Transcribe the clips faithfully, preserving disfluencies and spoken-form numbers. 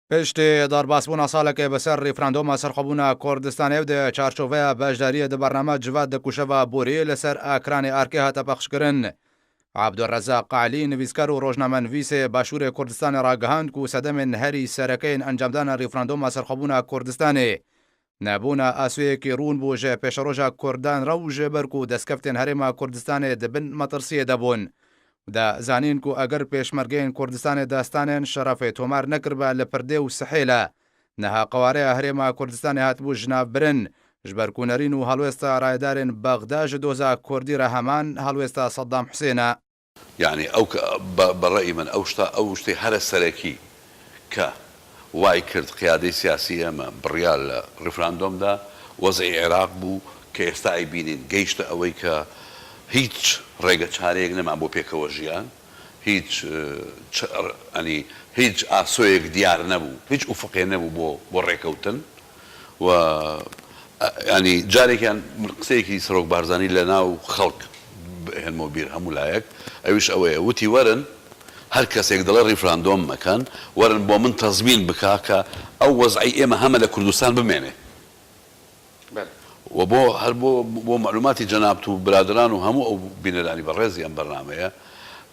Piştî derbasbûna salekê bi ser referanduma serxwebûna Kurdistanê û di çarçoveya beşdariyê di bername Civat di Kuşeva Borî li ser ekranê erkê hate pexşkirin. Abdurrezzaq Elî, nivîskar û rojnamenivîsê Başûrê Kurdistanê ragihand ku sedemên herî sereke yên encamdana referanduma serxwebûna Kurdistanê nebûna asoyekî rûn bû ji pêşeroja Kurdan re û ji ber ku destkeftên Herêma Kurdistanê di bin metirsiyê de bûn. Da zanîn ku eger pêşmergeyên Kurdistanê destanên şerefê tomar nekiribe li Pirdê û Sihêle, niha qewareya Herêma Kurdistanê hatibû jinavbirin, ji ber ku nerîn û helwêsta rayedarên Bexda ji doza Kurdî re heman helwêsta Seddam Husên e. یەعنی ئەو کە بە بە ڕەئی من ئەو شتە ئەو شتەی هەرە سەرەکی کە وای کرد قیادەی سیاسی ئێمە بڕیار لە ڕیفراندۆم دا، وەزعی عێراق بوو کە ئێستا ئەیبینین گەیشتە ئەوەی کە هیچ ڕێگە چارەیەک نەما بۆ پێکەوە ژیان، هیچ ئەنی هیچ ئاسۆیەک دیار نەبوو، هیچ ئوفقێ نەبوو بۆ بۆ ڕێکەوتن. و ینی جارێکیان من قسەیەکی سەرۆک بارزانی لە ناو خەڵک هێنمەوە بیر هەموو لایەک، ئەویش ئەوەیە وتی وەرن هەر کەسێک دەڵێ ڕیفراندۆم مەکەن، وەرن بۆ من تەزمین بکا کە ئەو وەزعی ئێمە هەمە لە کوردستان بمێنێ. و بۆ هەر بۆ بۆ معلوماتی جەنابت و برادران و هەموو ئەو بینەرانی بەڕێزی ئەم بەرنامەیە،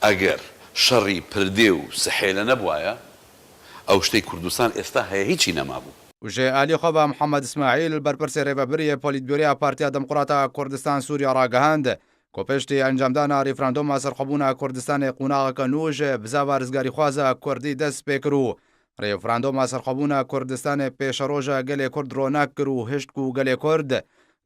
ئەگەر شەڕی پردێ و سحێلە نەبوایە، ئەو شتەی کوردستان ئێستا هەیە هیچی نەمابوو. Ji alî xwe ve Mihemed Îsmaîl, berpirsê rêvebiriyê Polîtbûroya Partiya Demokrata Kurdistan Sûriye ragihand ku piştî encamdana referanduma serxwebûna Kurdistanê qonaxeke nû ji bizava rizgarîxwaza Kurdî dest pê kir û referanduma serxwebûna Kurdistanê pêşeroja gelê Kurd ronak kir û hişt ku gelê Kurd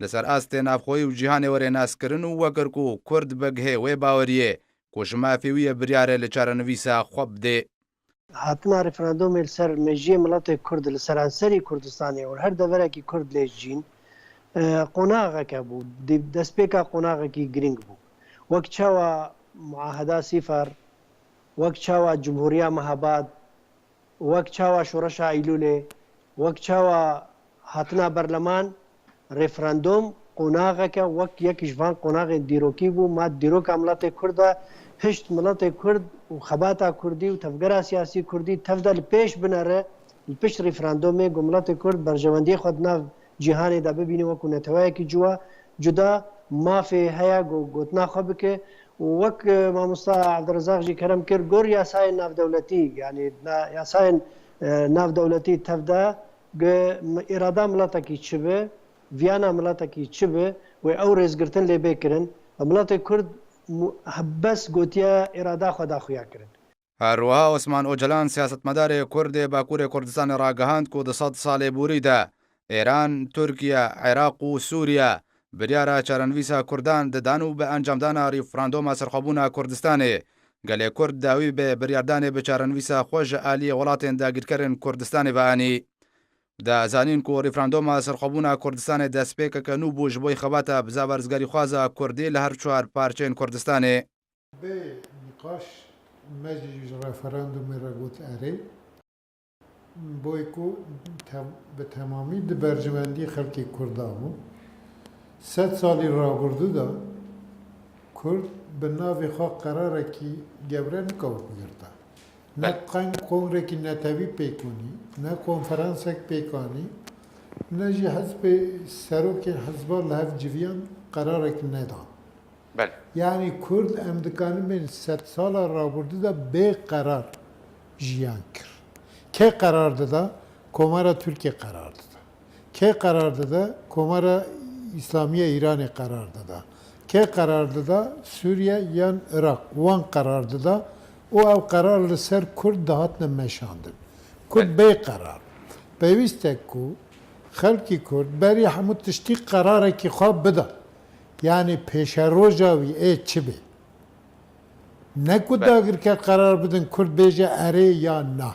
li ser astê navxweyî û cîhanê were naskirin û wekir ku Kurd bigihê wê baweriyê ku ji mafê wî ye biryare li çarenivîsa xwe bidê. Hatina referandûmê li ser mejiyê miletê Kurd li seranserî Kurdistanê û li her deverekî Kurd lê jîn, e, qonaxeke bû, destpêka qonaxekî girîng bû. Wek çawa Muaheda Sîfar, wek çawa Cumhûriya Mehabad, wek çawa Şoreşa Eylûlê, wek çawa hatina berleman, referandûm qonaxeke wek yek ji van qonaxên dîrokî bû. Ma dîroka miletê Kurd e, hişt miletê Kurd û xebata Kurdî û tevgera siyasî Kurdî tev de li pêş binere, li pişt referandûmê ku miletê Kurd berjewendiyê xwe di nav cîhanê de bibîne wekû neteweyekî cuwa, cuda mafê heye ku gotina xwe bike û wek, e, mamosta Evdirezaq jî kerem kir, gor yasayên navdewletî, yanî na-, yasayên, e, navdewletî tev de, gi-, m-, îrada miletekî çi be, viyana miletekî çi be, wê ew rêzgirtin lê bê kirin. Miletê Kurd mu-, bes gotiye îrada xwe da xuya kirin. Her wiha Osman Ocalan, siyasetmedarê Kurd ê Bakurê Kurdistanê ragihand ku di sed salê borî de Êran, Tirkiye, Iraq û Sûriye biryara çarenivîsa Kurdan didan û bi encamdana referanduma serxwebûna Kurdistanê gelê Kurd dawî bi biryardanê bi çarenivîsa xwe ji aliyê welatên dagîrkerên Kurdistanê ve anî. Da zanîn ku referanduma serxwebûna Kurdistanê destpêkeke nû bû ji bo xebata bizava rizgarîxwaza Kurdî li her çar parçeyên Kurdistanê. Bê nîqaş me jî ji referandumê re got erê. Boy ku te-, bi temamî di berjewendî xelkê Kurda bû. Sed salî rabirdû de Kurd bi navê xwe qerarekî gewre nikewt bigirta. Ne qeng kongrekî netewî pêk anî, ne konferansek pêk anî, ne jî hizbê serokên hizba li hev civiyan qerarekî nedan. Belê. Yanî Kurd em dikanin bên sedsala rabirdû de bê qerar jiyan kir. Kê qerar dida? Komara Tirkiye qerar dida. Kê qerar dida? Komara Îslamî ya Îranê qerar dida. Kê qerar dida? Sûriye yan Iraq. Wan qerar dida û ew qerar li ser Kurd dihatine meşandin. Kurd bê qerar. Pêwîst e ku xelkî Kurd berî hemû tiştî qerarekî xwe bida. Yanî pêşeroja wî ê çi bê? Ne ku dagirker qerar bidin, Kurd bêje erê ya na.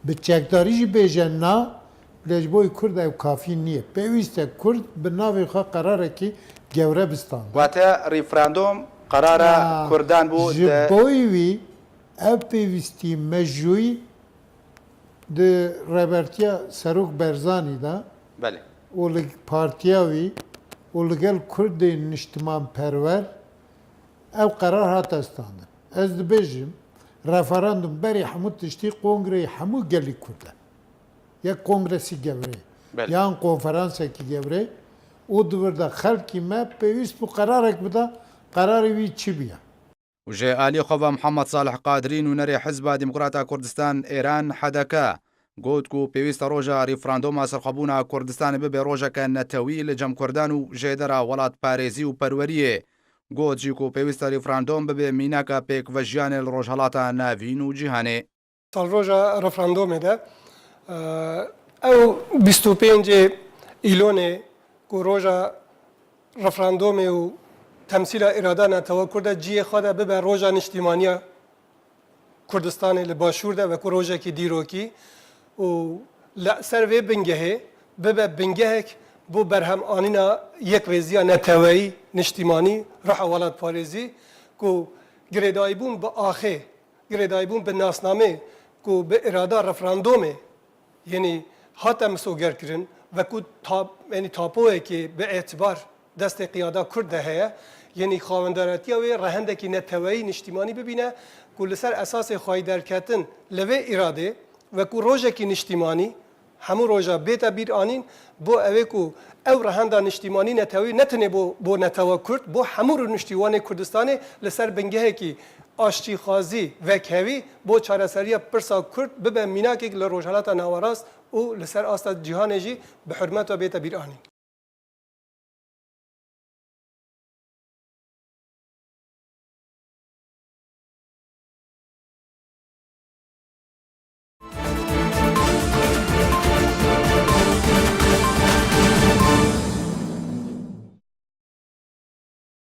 Bi çekdarî jî bêje na, lê ji bo Kurd ew kafî nîye. Pêwîst e Kurd bi navê xwe qerarekî gewre bistande. Wate referandum qerara Kurdan bû. Ji bo wî ev pêwîstî mejûyî di rêbertiya Serok Berzanî de Belê. û li partiya wî û li gel Kurdên niştimanperwer ev qerar hate standin. Ez dibêjim, referandum berî hemû tiştî kongreyê hemû gelî Kurd e. Yek kongresî gewre, Belê. yan konferansekî gewre, û di vir de xelkî me pêwîst bû qerarek bida, qerarê wî çi biya? Û ji alî xwe ve Mihemed Salih Qadirî, nûnerê Hizba Demokrata Kurdistan Êran, H D K, got ku pêwîst e roja referanduma serxwebûna Kurdistanê bibe rojeke netewî li cem Kurdan û jêdera welatparêzî û perweriyê. Got jî ku pêwîst e referandum bibe mînaka pêkvejiyanê li Rojhelata Navîn û cîhanê. Salroja referandumê de, e, ew bîst û pêncê Îlonê ku roja referandumê û temsîla îrada netewa Kurd e, cihê xwe de bibe roja niştîmaniya Kurdistanê li Başûr de wekû rojekî dîrokî û li ser vê bingehê bibe bingehek bo berhemanîna yekrêziya neteweyî, niştîmanî, ruha welatparêzî ku girêdayîbûn bi axê, girêdayîbûn bi nasnamê ku bi îrada referandumê, yenî hate misogerkirin, wekû ta-, yenî tapoyekê bi etibar destê qiyada Kurd de heye, yenî xawendaretiya wê rehendekî neteweyî niştîmanî bibîne ku li ser esasê xweyî derketin li vê îradê, wekû rojekî niştîmanî, hemû roja bête bîr anîn, bo ewê ku ew rehenda niştîmanî netewî ne tenê bo, bo netewa Kurd, bo hemû rûniştîwanê Kurdistanê li ser bingehekî aştîxwazî, vekhevî, bo çareseriya pirsa Kurd bibe mînakek li Rojhelata Nawerast û li ser asta cîhanê jî bi hurmet ve bête bîr anîn.